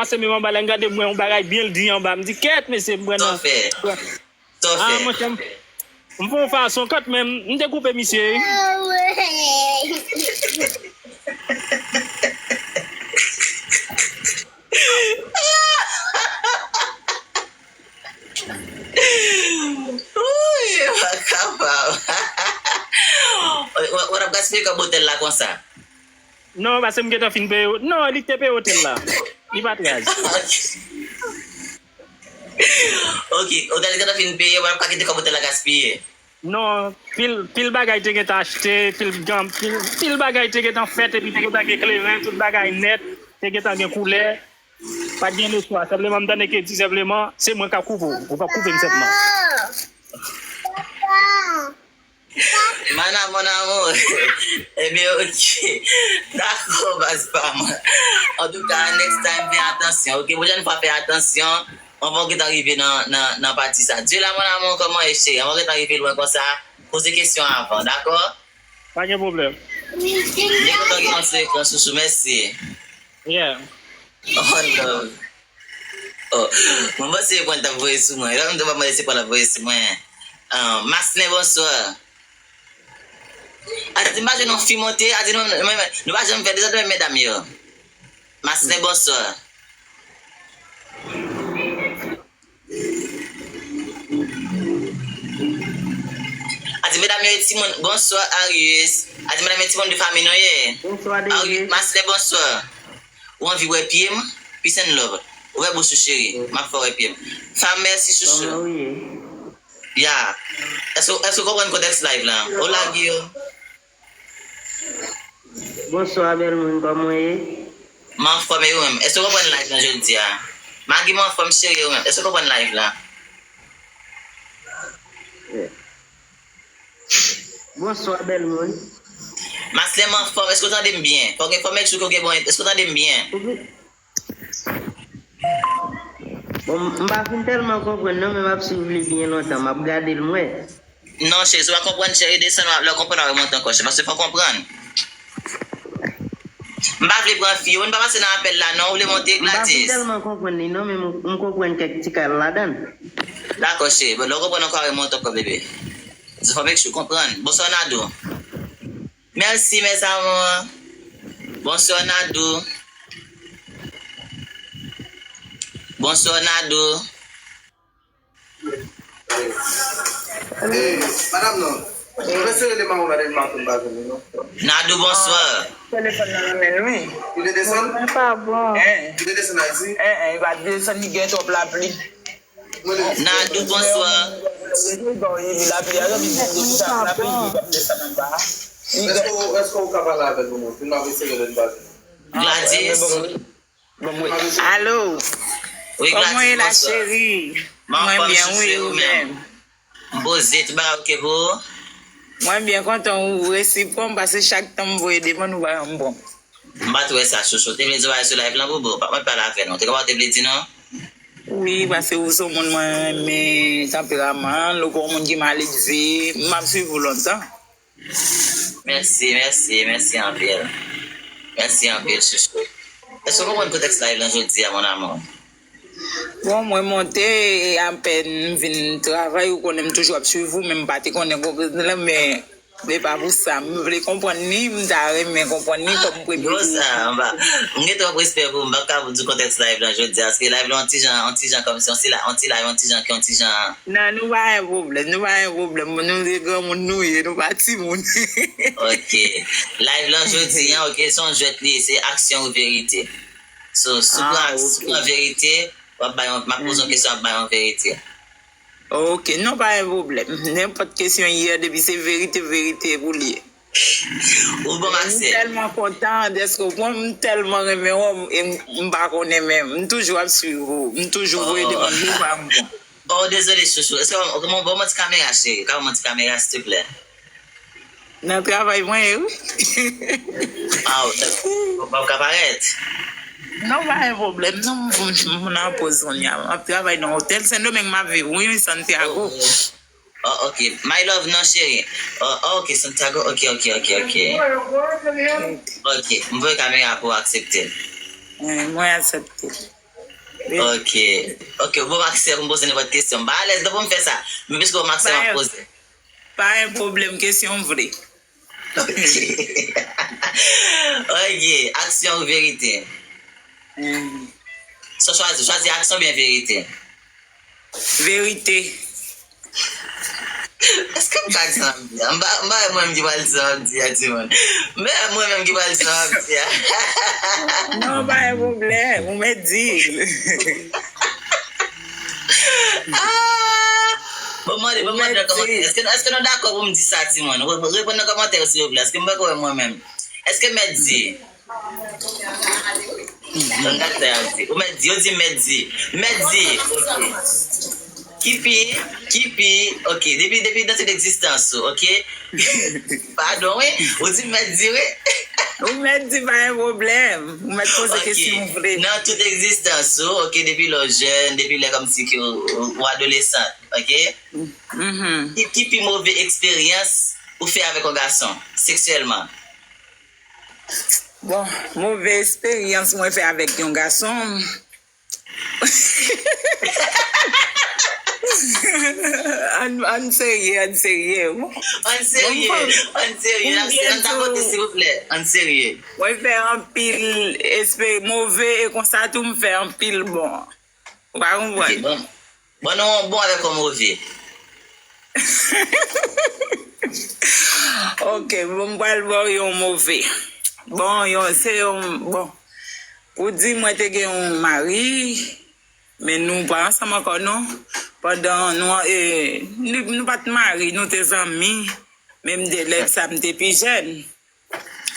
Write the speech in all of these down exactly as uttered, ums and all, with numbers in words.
pase menm anba la, m gade m wè yon bagay byen di anba. M di, "Kèt, mesye, m pran nan." Sa w fè? Sa w fè? Ah, monchè, m, m fè yon fason kant menm, m te koupe misye, wi. Wi, m pa kapab. Ou, ou, ou t ap gaspiye kòb otèl la konsa? Non, paske m gentan fin peye. Non, li te peye otèl la. Li pa t raz. Ok, otèl li gentan fin peye, w ap ka kite kòb otèl la gaspiye. Non, pil, pil bagay te gentan achte, pil, pil, pil bagay te gentan fèt, epi te gentan gen kleren, tout bagay nèt, te gentan gen koulè. Pa t gen lespwa, senpleman m tande ke di senpleman, se mwen k ap koupe w, ou p ap koupe m senpleman. Mana, mon amour. Ebyen, ok. Dakò, baz pa m. Antouka, next time, fè atansyon, ok? Pwochèn fwa, fè atansyon. Anvan w gentan rive nan, nan, nan pati sa. Dye la, mon amour, kòman e, cheri? Anvan w gentan rive lwen konsa, poze kesyon avan, dakò? Pa gen pwoblèm. Byen kontan gen w sou ekran, chouchou, mèsi. Yeah. One love. Oh, mwen panse se pwen l t ap voye sou mwen. Lè m te pa mande se pwen l ap voye sou mwen. Ah, Maslin, bonswa. Adi, m pa jwenn yon fi monte. Adi, nou, nou, nou pa janm fè dezòd menm medam yo. Maslin, bonswa. Adi, medam yo, e timoun. Bonswa, Arius. Adi, medam yo, e timoun de fanmi nou ye. Bonswa, Arius, Maslin, bonswa. Ou anvi wè pye m? Peace and love. Ouvè bouch ou, cheri. M ap fè w wè pye m. Fam, mèsi, chouchou. Kòman ou ye? Ya. Èske, èske w konprann kontèks live la? Hola, Guillaume. Bonswa, bèl moun, kòman w ye? M anfòm, e ou menm? Èske w konprann live la jodi a? Magi, m anfòm, cheri, e ou menm? Èske w konprann live la? Yeah. Bonswa, bèl moun. Maslin, m anfòm, èske w tande m byen? Fòk, fòk make sure ke w gen bon, èske w tande m byen? Bon, m pa fin tèlman konprann non, men m ap swiv li byen lontan, m ap gade l, m wè. Non, cheri, si w pa konprann, cheri, desann, lè w konprann, w a remonte ankò, cheri, paske fò w konprann. M pa vle pran fi yo, nou pa pase nan apèl la, non, ou vle monte, Gladys? M pa fin tèlman konprann li non, men m, m konprann kèk ti kal ladan l. Dakò, cheri, bon, lè w konprann ankò, w a remonte ankò, bebe. Fò make sure w konprann. Bonswa, Nadou. Merci, mes amours. Bonswa, Nadou. Bonswa, Nadou. Eh, madanm nan, mwen se rele Mawo la depi maten m pa jwenn li non. Nadou, bonswa. Telefòn nan nan men l, wi. Li te desann? Mwen pa bon. Li te desann Ayiti? Eh, eh, li pa t desann, li gen twòp lapli. Nadou, bonswa. Èske w, èske w ka pale avè l pou mwen? Pou m ap eseye lè n pa jwenn. Gladys. Alo. Wi, Gladys, bonswa. Kòman w ye la, cheri? Mwen byen, wi, ou menm? M poze, tout bagay oke pou ou? Mwen byen kontan ou resi pran m, paske chak tan m voye demann ou pa janm pran m. M pa t wè sa, chouchou. Te vle di w ale sou live lan, bobo. Pa mwen pale avè nou. Te konprann ou te vle di non? Wi, paske ou se yon moun mwen renmen tanperaman l, ou pa yon moun ki maledve. M ap swiv ou lontan. Mèsi, mèsi, mèsi anpil. Mèsi anpil, chouchou. Èske w konprann kontèks live lan jodi a, mon amour? Bon, mwen monte e apèn m vin travay, ou konnen m toujou ap swiv ou, men m pa te konnen kontèks lan, men se pa pou sa. M vle konprann li, m ta renmen konprann li kòm premye. Bon, sa, m pa, m gen twòp respè pou ou, m p ap ka di w kontèks live lan jodi a, paske live lan yon ti jan, yon ti jan kòmsi, yon ti la, yon ti live, yon ti jan, yon ti jan. Non, nou pa gen pwoblèm, nou pa gen pwoblèm. Nou se granmoun nou ye, nou pa timoun. Ok. Live lan jodi an, ok, se yon jwèt li ye, se aksyon ou verite. So, si w pran, si w pran verite, w ap bay yon, m ap poze yon kesyon, w ap bay yon verite. Ok, non, pa gen pwoblèm. Nenpòt kesyon yè, depi se verite, verite pou li ye. Ou bon, Maksè. M tèlman kontan dèske w pran m, m tèlman renmen wè w, e m, m pa konnen menm. M toujou ap swiv ou. M toujou voye demann li, ou pa janm pran. Oh, dezole, chouchou. Èske w ka ban m yon ti kamera, cheri? Ka ban m yon ti kamera, silteplè? Nan travay mwen ye, wi. Ah, w pa ka parèt? Non, pa gen pwoblèm, non, m, m, m nan poz kounye a. M ap travay nan otèl Sendomeng, m ap viv, wi, wi, Santiago. Oh, ok. My love, non, cheri. Oh, oh, ok, Santiago, ok, ok, ok, ok. Ok, m voye kamera pou w aksepte l. Eh, mwen aksepte l. Ok. Ok, ou ban m aksè pou m poze nenpòt kesyon. M pa alèz non pou m fè sa. Men piske ou ban m aksè, m ap poze. Pa gen pwoblèm, kesyon w vle. Ok. Ok, aksyon ou verite? Hmm. Sa w chwazi, chwazi aksyon oubyen verite? Verite. Èske m ka di sa m di a? M pa, m pa wè mwen menm ki pral di sa m ap di a, timoun. M pa wè mwen menm ki pral di sa m ap di a. Non, pa gen pwoblèm. Ou mèt di l. Ah! Bon, mande, bon, mande nan kòmantè. Èske, èske nou dakò pou m di sa, timoun? Re-, reponn nan kòmantè yo, silvouplè. Èske m pa wè mwen menm? Èske mèt di? Konn sa sa di. Ou mèt di, yo di mèt di. Mèt di, ok. Kipi, kipi, ok. Depi, depi nan tout egzistans ou, ok. Padon, wi. Ou di mèt di, wi. Ou mèt di, pa gen pwoblèm. Ou mèt poze kesyon ou vle. Nan tout egzistans ou, ok, depi lè w jèn, depi lè kòmsi ke w, w adolesan, ok. Ki, ki pi move eksperyans ou fè avèk yon gason, seksyèlman? Bon, move eksperyans mwen fè avèk yon gason. Ann, ann serye, ann serye. Ann serye, ann serye. N ap, n ap tapote, silvouplè. Ann serye. Mwen fè anpil espe-, move, e konsa tou m fè anpil bon. Ou pa konprann? Ok, bon. Bon, nou bon avèk yon move. Ok, bon, m pral ba w yon move. Bon, yon, se yon, bon. Pou di mwen te gen yon mari, men nou pa ansanm ankò non. Pandan nou, e, nou, nou pa t mari, nou te zanmi. Men m te, lè sa m te pi jèn.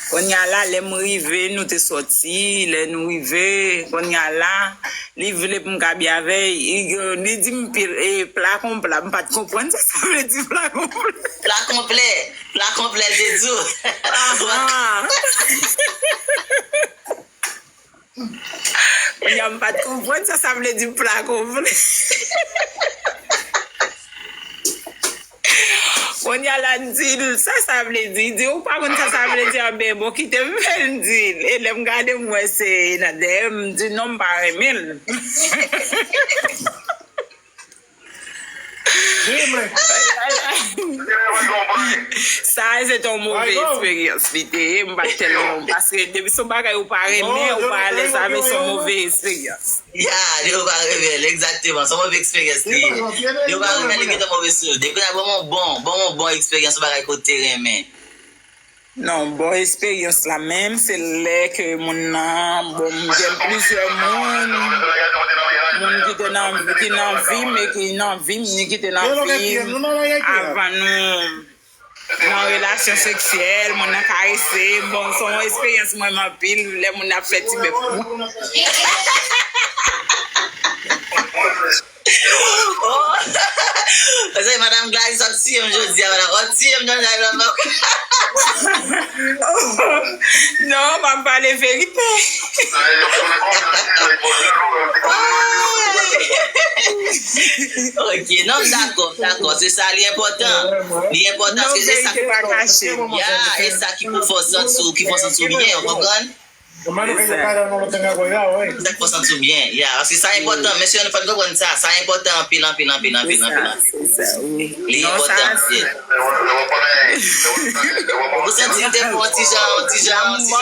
Kounye a la, lè m rive, nou te sòti, lè nou rive, kounye a la, li vle pou m kabi avè l, li, li di m pil, e, pla konpla, m pa t konprann sa sa vle di pla konpla. Pla konplè, pla konplè, l te di w. Ahan. Kounye a m pa t konprann sa sa vle di pla konplè. Kounye a la, m di l, sa sa vle di? Li di, ou pa konn sa sa vle di? Anben, bon, kite m fè l, m di l. E lè m gade, m wè se nan dèyè m, m di, non, m pa renmen l. Sa se te yon move eksperyans li te ye, m pa t tèlman, paske depi se yon bagay ou pa renmen, ou pa alèz avè l, se yon move eksperyans. Ya, li yo pa renmen l, egzakteman. Se yon move eksperyans li ye. Li yo pa renmen l, li gentan move sou yo. Depi la, ban m yon bon, ban m yon bon eksperyans, yon bagay ke w te renmen. Non, bon eksperyans la menm, se lè ke moun nan, bon, m gen plizyè moun, moun ki te nan, ki nan vi m e ki nan vi m, ni ki te nan vi m avan nou nan relasyon seksyèl, moun nan karese m. Bon, se yon eksperyans mwen anpil, lè moun ap fè ti bèf pou mwen. Oh! Paske madanm Gladys ap tiye m jodi a, madanm. W ap tiye m nan live la, m ap... Non, m ap pale verite. Ok, non, m dakò, m dakò. Se sa, li enpòtan. Li enpòtan, paske se sa ki pou fè w, ya, e sa ki pou fè w santi w, ki fè w santi w byen, ou konprann? Sa k fè w santi w byen, ya, paske sa enpòtan, mesye, nou fò n konprann sa, sa enpòtan anpil, anpil, anpil, anpil, anpil, anpil. Li enpòtan, anpil. Ou santi l te fè yon ti jan, yon ti jan, yon ti jan.